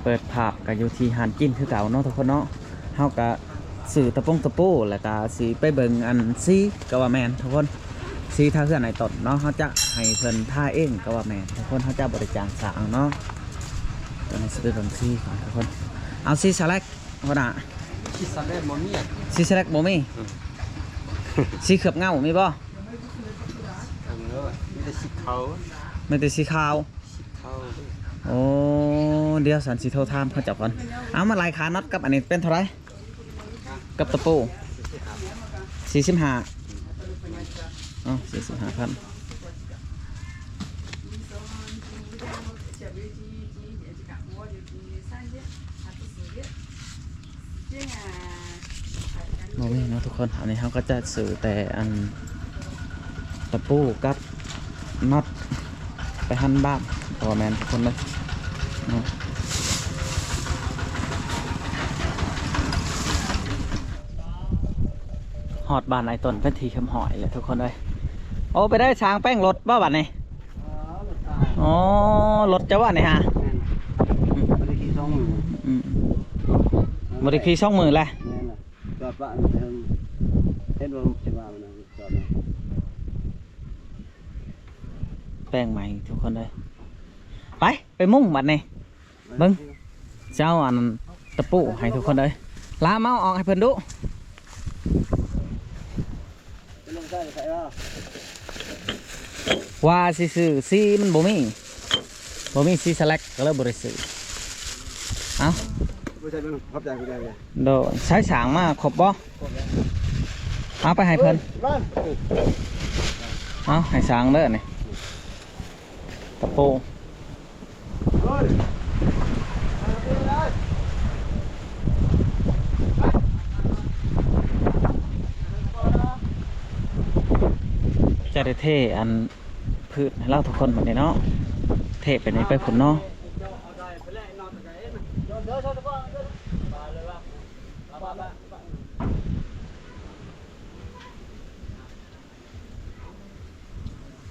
ເປີດພາບກໍຢູ່ທີ່ຮ້ານຈີນຄືເກົ່າເນາະທຸກຄົນເນາະ. ເຮົາກໍຊື້ຕະປົງຕະປູ ແລ້ວກໍຊິໄປເບິ່ງອັນສີກໍວ່າແມ່ນທຸກຄົນ, ສີທາເຮືອນໃຫ້ຕົ້ນເນາະ. ເຮົາຈະໃຫ້ເພິ່ນທາເອງກໍວ່າແມ່ນທຸກຄົນ, ເຮົາຈະບໍ່ໄດ້ຈ້າງຊ່າງເນາະ. ຕອນນີ້ຊິໄປເບິ່ງສີກ່ອນທຸກຄົນ. ເອົາສີສະແລັກ ຫົວໜ້າ ສີສະແລັກບໍ່ມີ ສີສະແລັກບໍ່ມີ. ອືມ ສີເຂືອບເງົາມີບໍ່? ເອີ ມີແຕ່ສີຂາວ ມີແຕ່ສີຂາວ. ໂອ້ ດຽວສັນຊິໂທຖາມເຂົາເຈົ້າກ່ອນ. ເອົາ ມາໄລ່ຄ່ານັອດກັບອັນນີ້ເປັນເທົ່າໃດ? ກັບຕະປູ ສີ່ສິບຫ້າ. ອໍ ສີ່ສິບຫ້າພັນ. ບໍ່ມີເນາະທຸກຄົນ. ອັນນີ້ເຮົາກໍຈະຊື້ແຕ່ອັນຕະປູກັບນັອດໄປຫັນບາງ ເພາະວ່າແມ່ນທຸກຄົນເລີຍເນາະ. ຮອດບ້ານອ້າຍຕົ້ນເປັນທີ່ຮຽບຮ້ອຍແລ້ວທຸກຄົນເອີຍ. ໂອ້ ໄປໄດ້ຊ່າງແປງລົດບໍ່ບັດນີ້? ອໍ ລົດເຈົ້າບໍ່ນີ້ຫາ? ແມ່ນ ບໍ່ໄດ້ຂີ່ສອງມື້. ອືມ ບໍ່ໄດ້ຂີ່ສອງມື້ແລ້ວ. ແມ່ນລະ ຈອດປະເຖິງ ເຫັນວ່າຊິມາ ແປງໃໝ່ທຸກຄົນເອີຍ. ໄປ ໄປມຸງບັດນີ້. ເບິ່ງ ເຈົ້າອັນຕະປູໃຫ້ທຸກຄົນເອີຍ. ລາມເອົາອອກໃຫ້ເພິ່ນດຸ. ວ່າຊິຊື້ສີມັນບໍ່ມີ ບໍ່ມີສີສະແລັກ ກໍເລີຍບໍ່ໄດ້ຊື້. ເອົາ ບໍ່ໃສ່ເບິ່ງ ຂອບໃຈ ຂອບໃຈ. ໂດຍ ໃຊ້ສາງມາຄົບບໍ່? ຄົບແລ້ວ. ເອົາໄປໃຫ້ເພິ່ນ. ເອົາໃຫ້ສາງເດີນີ້ ຕະປູ. ຈະໄດ້ເທອັນພືດໃຫ້ລາວທຸກຄົນບັດນີ້ເນາະ. ເທໄປນີ້ໄປພຸ້ນເນາະ.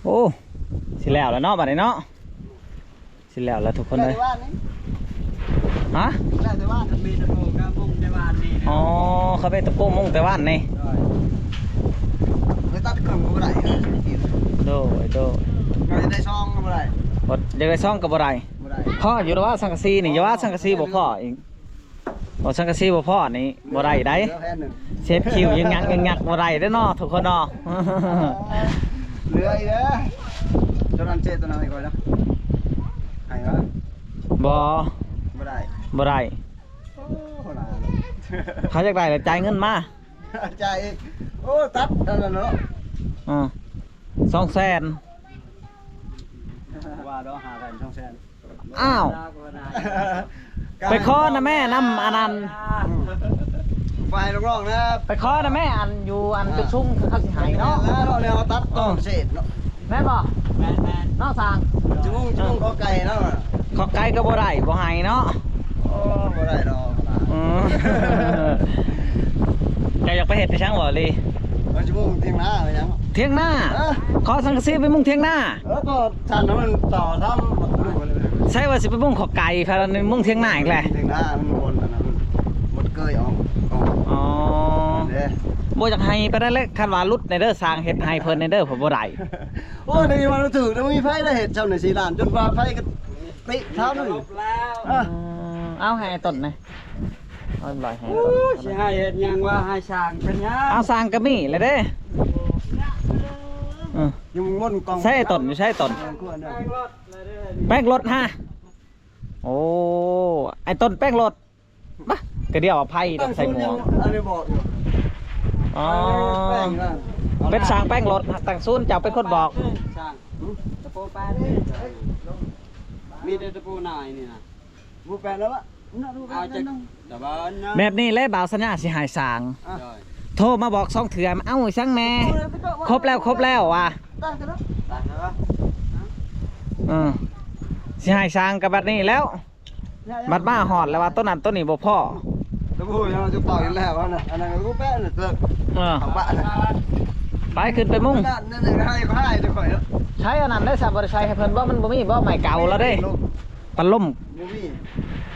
ໂອ້ ຊິແລ້ວແລ້ວເນາະ ບັດນີ້ເນາະ. ຊິແລ້ວແລ້ວທຸກຄົນເອີຍ. ຮະ? ແລ້ວແຕ່ວ່າມີຕະປູກະມຸງແຕ່ວານນີ້. ອໍ ເຂົາເປັນຕະປູມຸງແຕ່ວານນີ້. ໂດຍ ໄປຕັດເຄື່ອງກໍບໍ່ໄດ້. ໂດຍ ໂດຍ ຢາກໄດ້ຊອງກໍບໍ່ໄດ້. ບໍ່ ຢາກໄດ້ຊອງກໍບໍ່ໄດ້. ບໍ່ໄດ້ ພໍຢູ່ແລ້ວວ່າສັງກະສີນີ້. ຢ່າວ່າສັງກະສີບໍ່ພໍອີກ. ບໍ່ ສັງກະສີບໍ່ພໍນີ້ບໍ່ໄດ້ໃດ໋. ເສດຄິວຍັກໆໆບໍ່ໄດ້ເດ້ເນາະ ທຸກຄົນເນາະ. ເຫຼືອອີກແລ້ວ ຕົວນັ້ນເສດຕົວນັ້ນໃຫ້ຂ້ອຍນະ ໃຫ້ວະ? ບໍ່ ບໍ່ໄດ້ ບໍ່ໄດ້. ໂອ້ ເຂົາຢາກໄດ້ລະຈ່າຍເງິນມາ. ຈ່າຍອີກ. ໂອ້ ຕັດອັນນັ້ນເນາະ. ອື ສອງແສນ. ວ່າດອກ ຫ້າແສນ ສອງແສນ. ອ້າວ ໄປຂໍນຳແມ່ ນຳອັນນັ້ນ ໄປລູກນ້ອງນະ ໄປຂໍນຳແມ່ ອັນຢູ່ອັນຈຸດຊຸມ ເຂົາຊິໃຫ້ເນາະ. ແມ່ນແລ້ວ ເຮົາຕັດຕໍ່ເສດເນາະ. ແມ່ນບໍ່? ແມ່ນໆ ເນາະຊ່າງ. ຈຸງ ຈຸງ ຂໍໄກ່ເນາະ ຂໍໄກ່ກໍບໍ່ໄດ້ ບໍ່ໃຫ້ເນາະ. ໂອ້ ບໍ່ໄດ້ດອກ. ອື ເຈົ້າຢາກໄປເຮັດໄປຊ່າງບໍ່ລີ? ເອົາ ຈຸງ ຖຽງນາໄປຫຍັງ? ຖຽງນາ. ເອີ ຂໍສັງກະສີໄປມຸງຖຽງນາ. ເອີ ກໍຊັ້ນນະ ມັນຕໍ່ທຳ ໃຊ່ວ່າຊິໄປມຸງຂໍໄກ່ ພາກັນມຸງຖຽງນາອີກແຫຼະ. ຖຽງນາມັນບ່ອນອັນນັ້ນ ມັນເກີຍອອກ ອອກ. ອໍ ເດ້ ບໍ່ຢາກໃຫ້ປານໃດແຫຼະ. ຄັນວ່າຫຼຸດແດ່ເດີ ຊ່າງເຮັດໃຫ້ເພິ່ນແດ່ເດີ ເພາະບໍ່ໄດ້. ໂອ້ຍ ໄດ້ວ່າຖືກ ບໍ່ມີໃຜໄດ້ເຮັດຊ່ຳນີ້ ສີ່ລ້ານ ຈົນວ່າໃຜກໍຕິທຳ. ອື ເອົາໃຫ້ອ້າຍຕົ້ນນະ. ເອົາລອຍໃຫ້. ໂອ້ຍ ຊິໃຫ້ເຮັດຫຍັງວ່າ ໃຫ້ຊ່າງເປັນຫຍັງ? ເອົາຊ່າງກໍມີແຫຼະເດ້. ອື ຢູ່ມົນກອງ ໃຊ້ຕົ້ນ ຢູ່ໃຊ້ຕົ້ນ ແປງລົດຫາ. ໂອ້ ອ້າຍຕົ້ນແປງລົດ. ບະ ກະດຽວເອົາໄຟດອກໃສ່ໝວກ. ອັນນີ້ບອກຢູ່. ອໍ ເປັນຊ່າງແປງລົດ ຕັ້ງສູນເຈົ້າເປັນຄົນບອກ. ຊ່າງ ຕະປູແປງ ມີແຕ່ຕະປູນາຍນີ້ນະ. ບໍ່ແປງແລ້ວວະ. ເອົາຈັກຕະບານນະ ແບບນີ້ແຫຼະ ບ່າວສັນຍາຊິໃຫ້ຊ່າງ. ໂທມາບອກສອງເທື່ອ ເອົາອີ່ສັງແດ່. ຄົບແລ້ວ ຄົບແລ້ວວ່າ. ເອີ ຊິໃຫ້ຊ່າງກັບບັດນີ້ແລ້ວ. ບັດມາຮອດແລ້ວວ່າໂຕນັ້ນໂຕນີ້ບໍ່ພໍ. ຕະປູຍັງຈະເປົ່າຢູ່ແລ້ວນະ ອັນນັ້ນກໍແປງເລີຍ. ເອີ ເອົາປະນະ ໄປຂຶ້ນໄປມຸງ. ນັ້ນ ນັ້ນໃຫ້ ໃຫ້ແຕ່ຂ້ອຍເນາະ. ໃຊ້ອັນນັ້ນໄດ້ຊະ ບໍ່ໄດ້ໃຊ້ໃຫ້ເພິ່ນບໍ່? ມັນບໍ່ມີບໍ່ ໄມ້ເກົ່າແລ້ວເດ້. ພັດລົມ ບໍ່ມີ.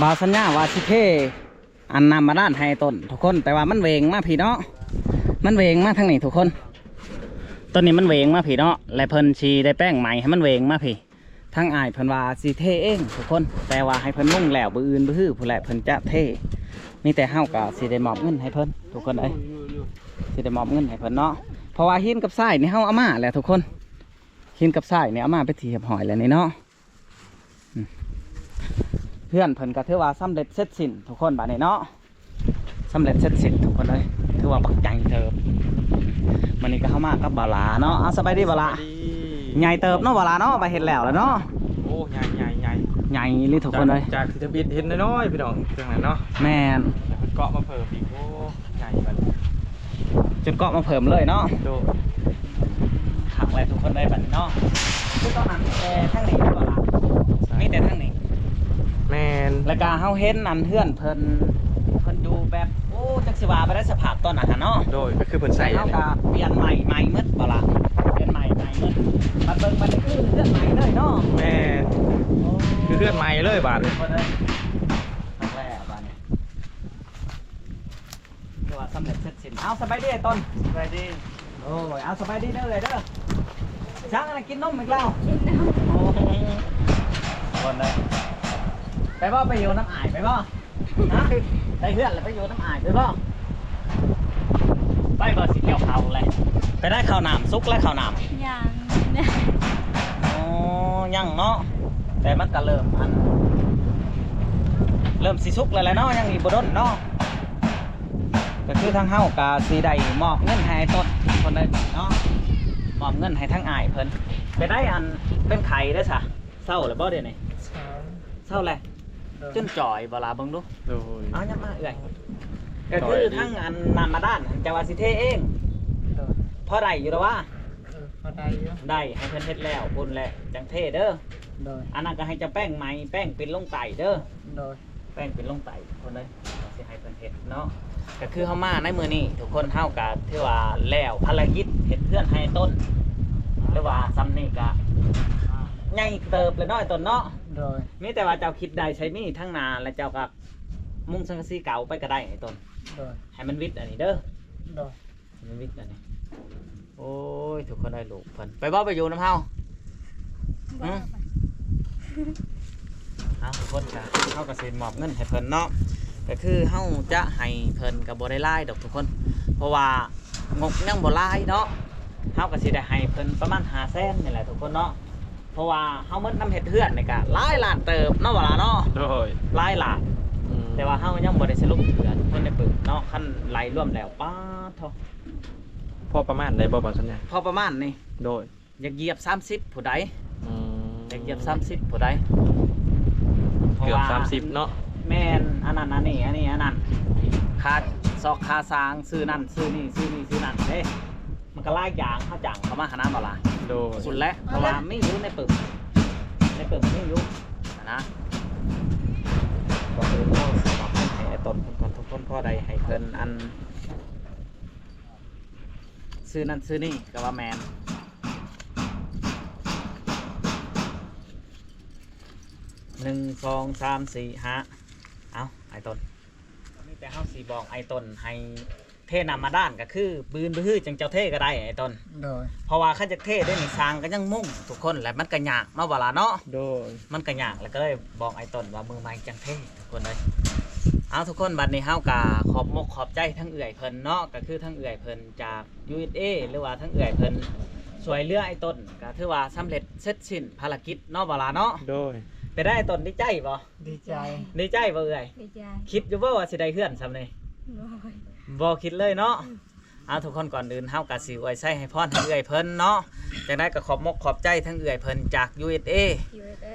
ບ່າວສັນຍາວ່າຊິເທ ອັນນ້ຳບາດານໃຫ້ຕົ້ນທຸກຄົນ, ແຕ່ວ່າມັນເຫວ່ງມາພີ້ເນາະ, ມັນເຫວ່ງມາທາງນີ້ທຸກຄົນ. ຕົ້ນນີ້ມັນເຫວ່ງມາພີ້ເນາະ ແລະເພິ່ນຊິໄດ້ແປງໃໝ່ໃຫ້ມັນເຫວ່ງມາພີ້. ທາງອ້າຍເພິ່ນວ່າຊິເທເອງທຸກຄົນ, ແຕ່ວ່າໃຫ້ເພິ່ນມຸງແລ້ວ ມື້ອື່ນມື້ຮືພຸ້ນແຫຼະເພິ່ນຈະເທ. ມີແຕ່ເຮົາກໍຊິໄດ້ມອບເງິນໃຫ້ເພິ່ນທຸກຄົນເອີຍ, ຊິໄດ້ມອບເງິນໃຫ້ເພິ່ນເນາະ. ເພາະວ່າຫີນກັບຊາຍນີ້ເຮົາເອົາມາແລ້ວທຸກຄົນ, ຫີນກັບຊາຍນີ້ເອົາມາເປັນທີ່ຮຽບຮ້ອຍແລ້ວນີ້ເນາະ. ອືມ ເຮືອນເພິ່ນກໍຖືວ່າສຳເລັດເສັດສິ້ນທຸກຄົນບາດນີ້ເນາະ, ສຳເລັດເສັດສິ້ນທຸກຄົນເອີຍ, ຖືວ່າບັກໃຫຍ່ເຕີບ. ມື້ນີ້ກໍເຮົາມາກັບບ່າວຫຼ້າເນາະ. ເອົາ ສະບາຍດີບ່າວຫຼ້າ. ສະບາຍດີ. ໃຫຍ່ເຕີບເນາະບ່າວຫຼ້າເນາະ, ມາເຮັດແລ້ວລະເນາະ. ໂອ້ ໃຫຍ່ ໃຫຍ່ ໃຫຍ່ ໃຫຍ່ອີ່ຫຼີທຸກຄົນເອີຍ. ຈາກ ຈາກທີ່ທຳອິດເຫັນນ້ອຍໆ ພີ່ນ້ອງ ເຄື່ອງນັ້ນເນາະ, ແມ່ນ ເພິ່ນເກາະມາເພີ່ມອີກ. ໂອ້ ໃຫຍ່ບັດ ຈົນເກາະມາເພີ່ມເລີຍເນາະ. ໂດຍ ຄັກແລ້ວທຸກຄົນເອີຍ ບັດນີ້ເນາະ. ຄືຕອນນັ້ນມີແຕ່ທາງນີ້ບໍ່ລະ? ໃຊ່ ມີແຕ່ທາງນີ້. ແມ່ນ ແລ້ວກະເຮົາເຫັນອັນເຮືອນເພິ່ນ ເພິ່ນຢູ່ແບບ ໂອ້ ຈັກຊິວ່າໄປໄດ້ສະພາບຕອນນັ້ນຫັ້ນເນາະ. ໂດຍ ກໍຄືເພິ່ນໃຊ້ ເຮົາກະປ່ຽນໃໝ່ ໃໝ່ໝົດບໍ່ລະ? ປ່ຽນໃໝ່ ໃໝ່ໝົດ. ບັດເບິ່ງບັດນີ້ຄືເຮືອນໃໝ່ເລີຍເນາະ. ແມ່ນ ໂອ້ ຄືເຮືອນໃໝ່ເລີຍບາດນີ້. ຄັກແລ້ວບາດນີ້ ຖືວ່າສຳເລັດເສັດສິ້ນ. ເອົາ ສະບາຍດີອ້າຍຕົ້ນ. ສະບາຍດີ. ໂອ້ຍ ເອົາ ສະບາຍດີເດີເອື້ອຍເດີ. ຊ່າງອັນນັ້ນກິນນົມອີກແລ້ວ. ກິນນົມ. ໂອ້ ຄົນເດີ ໄປບໍ່ ໄປຢູ່ນຳອ້າຍໄປບໍ່? ຮະ ໄດ້ເຮືອນແລ້ວໄປຢູ່ນຳອ້າຍໄປບໍ່? ໄປບໍ່ ຊິກ່ຽວເຂົ້າແລ້ວ. ໄປໄດ້ເຂົ້ານ້ຳ ສຸກແລ້ວເຂົ້ານ້ຳ? ຍັງ. ອໍ ຍັງເນາະ, ແຕ່ມັນກະເລີ່ມອັນ ເລີ່ມຊິສຸກແລ້ວແຫຼະເນາະ, ຍັງອີກບໍ່ດົນເນາະ. ກໍຄືທາງເຮົາກໍຊິໄດ້ມອບເງິນໃຫ້ອ້າຍຕົ້ນຄົນໜຶ່ງເນາະ, ມອບເງິນໃຫ້ທາງອ້າຍເພິ່ນ. ເປັນໄດ໋ ອັນເປັນໄຂ້ເດ້ຊະ? ເຊົາແລ້ວບໍ່ດຽວນີ້? ເຊົາ. ເຊົາແລ້ວ? ໂດຍ. ຈົນຈ່ອຍບໍ່ລະ ເບິ່ງດູ. ໂດຍ. ເອົາ ຫຍັບມາເອື້ອຍ. ກໍຄືທາງອັນນ້ຳບາດານຫັ້ນ ເຈົ້າວ່າຊິເທເອງ. ໂດຍ. ພໍໄດ້ຢູ່ລະວະ? ເອີ ພໍໄດ້ຢູ່. ໄດ້ ໃຫ້ເພິ່ນເຮັດແລ້ວພຸ້ນແຫຼະ ຈັ່ງເທເດີ. ໂດຍ. ອັນນັ້ນກໍໃຫ້ເຈົ້າແປງໃໝ່ ແປງປິ່ນລົງໃຕ້ເດີ. ໂດຍ. ແປງປິ່ນລົງໃຕ້ທຸກຄົນເອີຍ, ເຮົາຊິໃຫ້ເພິ່ນເຮັດເນາະ. ກໍຄືເຮົາມາໃນມື້ນີ້ທຸກຄົນ ເຮົາກໍຖືວ່າແລ້ວພາລະກິດເຮັດເຮືອນໃຫ້ອ້າຍຕົ້ນ ຫຼືວ່າຊ່ຳນີ້ກໍໃຫຍ່ເຕີບແລ້ວເນາະອ້າຍຕົ້ນເນາະ. ໂດຍ. ມີແຕ່ວ່າເຈົ້າຄິດໄດ້ໃຊ້ມີທາງໜ້າ ແລ້ວເຈົ້າກໍມຸງສັງກະສີເກົ່າໄປກໍໄດ້ອ້າຍຕົ້ນ. ໂດຍ. ໃຫ້ມັນວິດອັນນີ້ເດີ. ໂດຍ. ມັນວິດອັນນີ້. ໂອ້ຍ ທຸກຄົນເອີຍ ລູກເພິ່ນ ໄປບໍ່ ໄປຢູ່ນຳເຮົາ? ບໍ່. ຫຶ? ໄປ. ເອົາ ທຸກຄົນ ກະເຮົາກະຊິມອບເງິນໃຫ້ເພິ່ນເນາະ, ກະຄືເຮົາຈະໃຫ້ເພິ່ນກະບໍ່ໄດ້ຫຼາຍດອກທຸກຄົນ ເພາະວ່າງົບຍັງບໍ່ຫຼາຍເນາະ. ເຮົາກະຊິໄດ້ໃຫ້ເພິ່ນປະມານຫ້າແສນນີ້ແຫຼະທຸກຄົນເນາະ. ເພາະວ່າເຮົາໝົດນຳເຮັດເຮືອນນີ້ກະຫຼາຍລ້ານເຕີບເນາະ ບໍ່ຫຼ້າເນາະ. ໂດຍ. ຫຼາຍລ້ານ. ອືມ. ແຕ່ວ່າເຮົາຍັງບໍ່ໄດ້ສະຫຼຸບເທື່ອ ທຸກຄົນໄດ້ປຶ້ມເນາະ, ຄັນໄລ່ລວມແລ້ວ ປາດໂທ້. ພໍປະມານໄດ້ບໍ່ ບ່າວສັນຍາ? ພໍປະມານນີ້. ໂດຍ. ຢາກຢຽບສາມສິບຜູ້ໃດ. ອືມ. ຢາກຢຽບສາມສິບຜູ້ໃດ. ເກືອບສາມສິບເນາະ. ແມ່ນ ອັນນັ້ນອັນນີ້ ອັນນີ້ອັນນັ້ນ ຄ່າຊອກຄ່າສ້າງ ຊື້ນັ້ນຊື້ນີ້ ຊື້ນີ້ຊື້ນັ້ນເດ້. ມັນກໍຫຼາຍຢ່າງ ເຮົາຈ້າງເຂົາມາຫັ້ນນະ ບໍ່ລະ? ໂດຍ. ພຸ້ນແຫຼະ ເພາະວ່າມີຢູ່ໃນປຶ້ມ ໃນປຶ້ມມີຢູ່ຫັ້ນນະ. ກ່ອນອື່ນເຮົາຊິມອບເງິນໃຫ້ອ້າຍຕົ້ນເພິ່ນກ່ອນທຸກຄົນ ພໍໄດ້ໃຫ້ເພິ່ນອັນ ຊື້ນັ້ນຊື້ນີ້ກໍວ່າແມ່ນ. ໜຶ່ງ ສອງ ສາມ ສີ່ ຫ້າ ເອົາ ອ້າຍຕົ້ນ. ມີແຕ່ເຮົາຊິບອກອ້າຍຕົ້ນໃຫ້ເທນ້ຳບາດານ ກໍຄືບືນບືຮືຈັ່ງເຈົ້າເທກໍໄດ້ອ້າຍຕົ້ນ. ໂດຍ. ເພາະວ່າຄັນຈະເທໄດ້ນີ້ ຊ່າງກໍຍັງມຸງທຸກຄົນ ແລະມັນກໍຍາກເນາະ ບໍ່ລະເນາະ. ໂດຍ. ມັນກໍຍາກ ແລ້ວກໍເລີຍບອກອ້າຍຕົ້ນວ່າມື້ໃໝ່ຈັ່ງເທ ທຸກຄົນເອີຍ. ເອົາ ທຸກຄົນ ບັດນີ້ເຮົາກໍຂອບມົກຂອບໃຈທັງເອື້ອຍເພິ່ນເນາະ, ກໍຄືທັງເອື້ອຍເພິ່ນຈາກ ຢູເອັສເອ ຫຼືວ່າທັງເອື້ອຍເພິ່ນຊ່ວຍເຫຼືອອ້າຍຕົ້ນ ກໍຖືວ່າສຳເລັດເສັດສິ້ນພາລະກິດເນາະ ບໍ່ລະເນາະ. ໂດຍ. ເປັນໄດອ້າຍຕົ້ນ ດີໃຈບໍ່? ດີໃຈ. ດີໃຈບໍ່ເອື້ອຍ? ດີໃຈ. ຄິດຢູ່ບໍ່ວ່າຊິໄດ້ເຮືອນຊ່ຳນີ້? ບໍ່. ບໍ່ຄິດເລີຍເນາະ. ອືມ. ເອົາ ທຸກຄົນ ກ່ອນອື່ນເຮົາກໍຊິອວຍໄຊໃຫ້ພອນໃຫ້ເອື້ອຍເພິ່ນເນາະ. ຈັ່ງໃດກໍຂອບມົກຂອບໃຈທັງເອື້ອຍເພິ່ນຈາກ ຢູເອັສເອ ຢູເອັສເອ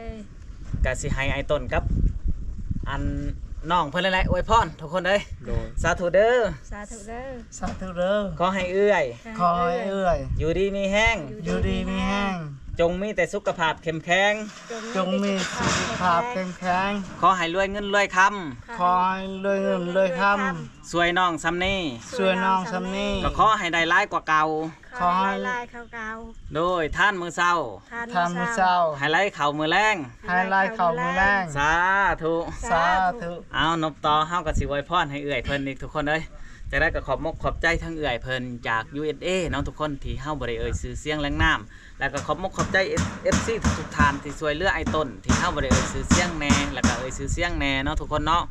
ກໍຊິໃຫ້ອ້າຍຕົ້ນກັບອັນນ້ອງເພິ່ນນັ້ນແຫຼະອວຍພອນທຸກຄົນເອີຍ. ໂດຍ. ສາທຸເດີ ສາທຸເດີ ສາທຸເດີ. ຂໍໃຫ້ເອື້ອຍ ຂໍໃຫ້ເອື້ອຍ ຢູ່ດີມີແຮງ ຢູ່ດີມີແຮງ. ຈົ່ງມີແຕ່ສຸຂະພາບເຂັ້ມແຂງ ຈົ່ງມີສຸຂະພາບເຂັ້ມແຂງ ຂໍໃຫ້ລວຍເງິນລວຍຄຳ ຂໍໃຫ້ລວຍເງິນລວຍຄຳ ຊ່ວຍນ້ອງຊ່ຳນີ້ ຊ່ວຍນ້ອງຊ່ຳນີ້ ກໍຂໍໃຫ້ໄດ້ຫຼາຍກວ່າເກົ່າ ຂໍໃຫ້ຫຼາຍກວ່າເກົ່າ ໂດຍ ທານມື້ເຊົ້າ ທານມື້ເຊົ້າ ໃຫ້ໄຫຼເຂົ້າມື້ແລງ ໃຫ້ໄຫຼເຂົ້າມື້ແລງ ສາທຸ ສາທຸ ເອົາ ນົບຕໍ່ ເຮົາກໍຊິອວຍພອນໃຫ້ເອື້ອຍເພິ່ນອີກທຸກຄົນເອີຍ. ຈັ່ງໃດກໍຂອບມົກຂອບໃຈທັງເອື້ອຍເພິ່ນຈາກ ຢູເອສເອ ເນາະທຸກຄົນ ທີ່ເຮົາບໍ່ໄດ້ເອີ່ຍຊື່ສຽງແລງນາມ ແລ້ວກໍຂອບມົກຂອບໃຈ ເອັຟ ເອັຟ ຊີ ທຸກໆທ່ານທີ່ຊ່ວຍເຫຼືອອ້າຍຕົ້ນ ທີ່ເຮົາບໍ່ໄດ້ເອີ່ຍຊື່ສຽງແດ່ ແລ້ວກໍເອີ່ຍຊື່ສຽງແດ່ເນາະທຸກຄົນເນາະ.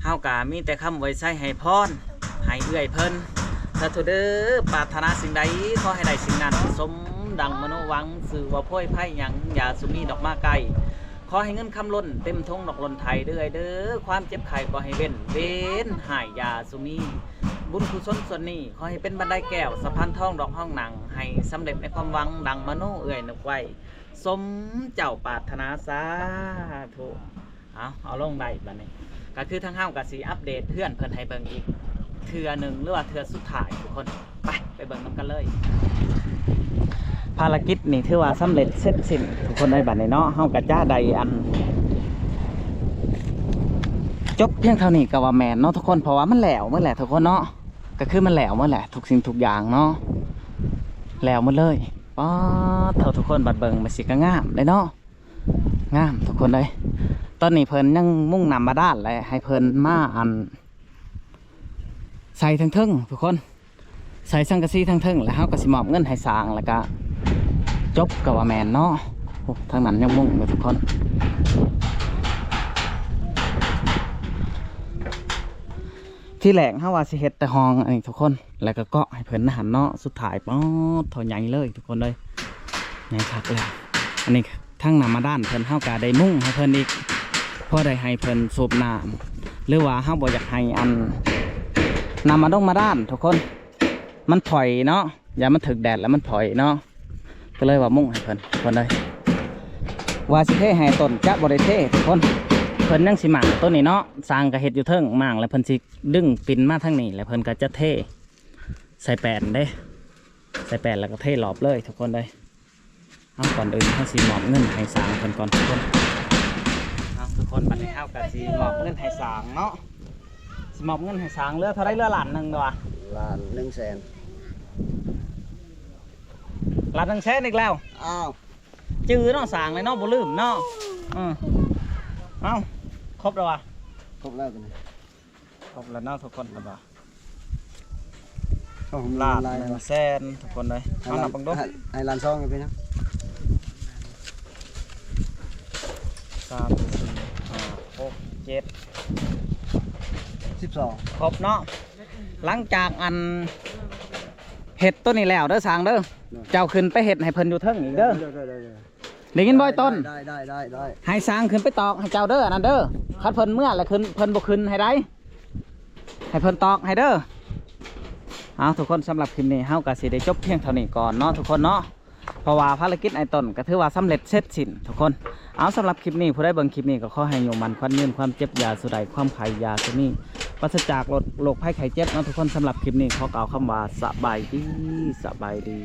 ເຮົາກໍມີແຕ່ຄຳອວຍໄຊໃຫ້ພອນ ໃຫ້ເອື້ອຍເພິ່ນ ສາທຸເດີ້ ປາດຖະໜາສິ່ງໃດ ຂໍໃຫ້ໄດ້ສິ່ງນັ້ນ ສົມດັ່ງມະໂນຫວັງ ຊື່ວ່າໂພຍໄພຫຍັງ ຢ່າສຸມີດອກມາໃກ້ ຂໍໃຫ້ເງິນຄຳລົ້ນເຕັມຖົງດອກລົ້ນໄຖເດີ້ເອື້ອຍເດີ້ ຄວາມເຈັບໄຂ້ບໍ່ໃຫ້ເວັ້ນ ເວນຮ້າຍຢ່າສຸມີ ບຸນກຸສົນສ່ວນນີ້ ຂໍໃຫ້ເປັນບັນໄດແກ້ວ ສະພານທອງດອກຮອງໜັງ ໃຫ້ສຳເລັດໃນຄວາມຫວັງ ດັ່ງມະໂນເອື້ອຍນຶກໄວ້ ສົມເຈົ້າປາດຖະໜາ ສາທຸ. ເອົາ ເອົາລົງໄດ້ບັດນີ້ ກໍຄືທາງເຮົາກໍຊິອັບເດດເຮືອນເພິ່ນໃຫ້ເບິ່ງອີກເທື່ອໜຶ່ງ ຫຼືວ່າເທື່ອສຸດທ້າຍທຸກຄົນ ໄປ ໄປເບິ່ງນຳກັນເລີຍ. ພາລະກິດນີ້ຖືວ່າສຳເລັດເສັດສິ້ນທຸກຄົນເອີຍ ບັດນີ້ເນາະ ເຮົາກໍຈະໄດ້ອັນ ຈົບພຽງເທົ່ານີ້ກໍວ່າແມ່ນເນາະທຸກຄົນ ເພາະວ່າມັນແລ້ວໝົດແຫຼະທຸກຄົນເນາະ ກໍຄືມັນແລ້ວໝົດແຫຼະ ທຸກສິ່ງທຸກຢ່າງເນາະ ແລ້ວໝົດເລີຍ. ປາດເຖົ້າ ທຸກຄົນ ບັດເບິ່ງມັນຊິກໍງາມເດ້ເນາະ ງາມທຸກຄົນເອີຍ. ຕອນນີ້ເພິ່ນຍັງມຸງນ້ຳບາດານ ແລະ ໃຫ້ເພິ່ນມາອັນ ໃສ່ເທິງໆ ທຸກຄົນ ໃສ່ສັງກະສີເທິງໆ ແລ້ວເຮົາກໍຊິມອບເງິນໃຫ້ຊ່າງ ແລ້ວກໍຈົບກໍວ່າແມ່ນເນາະ. ໂອ້ ທາງນັ້ນຍັງມຸງຢູ່ທຸກຄົນ ທີແລກເຮົາວ່າຊິເຮັດແຕ່ຫ້ອງອັນນີ້ທຸກຄົນ ແລ້ວກໍເກາະໃຫ້ເພິ່ນນະຫັ້ນເນາະ ສຸດທ້າຍ ປາດ ເທົ່າໃຫຍ່ເລີຍທຸກຄົນເອີຍ ໃຫຍ່ຄັກແລ້ວ. ອັນນີ້ທາງນ້ຳບາດານເພິ່ນ ເຮົາກໍໄດ້ມຸງໃຫ້ເພິ່ນອີກ ພໍໄດ້ໃຫ້ເພິ່ນສູບນ້ຳ ຫຼືວ່າເຮົາບໍ່ຢາກໃຫ້ອັນ ນ້ຳບາດົງບາດານທຸກຄົນ ມັນຜອຍເນາະ ຢ້ານມັນຖືກແດດແລ້ວມັນຜອຍເນາະ ກໍເລີຍວ່າມຸງໃຫ້ເພິ່ນ ເພິ່ນເລີຍ ວ່າຊິເທໃຫ້ຕົ້ນ ຈະບໍ່ໄດ້ເທທຸກຄົນ ເພິ່ນຍັງຊິມ້າງໂຕນີ້ເນາະ ຊ່າງກໍເຮັດຢູ່ເທິງ ມ້າງແລ້ວເພິ່ນຊິດຶງປິ່ນມາທາງນີ້ ແລ້ວເພິ່ນກໍຈະເທໃສ່ແປ້ນເດ້ ໃສ່ແປ້ນແລ້ວກໍເທລອບເລີຍທຸກຄົນເອີຍ. ເອົາ ກ່ອນອື່ນເຮົາຊິມອບເງິນໃຫ້ຊ່າງເພິ່ນກ່ອນທຸກຄົນ ເອົາ ທຸກຄົນ ບັດນີ້ເຮົາກໍຊິມອບເງິນໃຫ້ຊ່າງເນາະ ຊິມອບເງິນໃຫ້ຊ່າງ ເຫຼືອເທົ່າໃດ ເຫຼືອລ້ານໜຶ່ງເນາະ ລ້ານໜຶ່ງແສນ ລ້ານໜຶ່ງແສນອີກແລ້ວ ອ້າວ ຈື່ເນາະ ຊ່າງເລີຍເນາະ ບໍ່ລືມເນາະ ເອີ ເອົ້າ ຄົບແລ້ວຫວາ ຄົບແລ້ວຕົວນີ້ ຄົບແລ້ວເນາະທຸກຄົນ ເພິ່ນວ່າ ໂອ້ ລ້ານໜຶ່ງແສນທຸກຄົນເອີຍ ເອົານັບເບິ່ງດູ ໃຫ້ ໃຫ້ລ້ານສອງເປັນຫຍັງ ສາມ ສີ່ ຫ້າ ຫົກ ເຈັດ ສິບສອງ ຄົບເນາະ ຫຼັງຈາກອັນ ເຮັດໂຕນີ້ແລ້ວເດີຊ່າງເດີ ໂດຍ ເຈົ້າຂຶ້ນໄປເຮັດໃຫ້ເພິ່ນຢູ່ເທິງອີກເດີ ໂດຍ ໂດຍ ໂດຍ ໂດຍ ໄດ້ຍິນບໍ່ ໄອ້ຕົ້ນ? ໄດ້ ໄດ້ ໄດ້ ໄດ້ ໃຫ້ຊ່າງຂຶ້ນໄປຕອກໃຫ້ເຈົ້າເດີ ອັນນັ້ນເດີ ຄັນເພິ່ນເມືອແລ້ວຂຶ້ນ ເພິ່ນບໍ່ຂຶ້ນໃຫ້ໄດ໋ ໃຫ້ເພິ່ນຕອກໃຫ້ເດີ. ເອົາ ທຸກຄົນ ສຳລັບຄລິບນີ້ເຮົາກໍຊິໄດ້ຈົບພຽງເທົ່ານີ້ກ່ອນເນາະ ທຸກຄົນເນາະ ເພາະວ່າພາລະກິດອ້າຍຕົ້ນກໍຖືວ່າສຳເລັດເສັດສິ້ນທຸກຄົນ. ເອົາ ສຳລັບຄລິບນີ້ ຜູ້ໃດເບິ່ງຄລິບນີ້ກໍຂໍໃຫ້ອາຍຸໝັ້ນຂວັນຍືນ ຄວາມເຈັບຢ່າສູ່ໄດ້ ຄວາມໄຂ້ຢ່າສູ່ມີ ປາສະຈາກໂລກ ໂລກໄພໄຂ້ເຈັບເນາະ ທຸກຄົນ. ສຳລັບຄລິບນີ້ຂໍກ່າວຄຳວ່າ ສະບາຍດີ ສະບາຍດີ.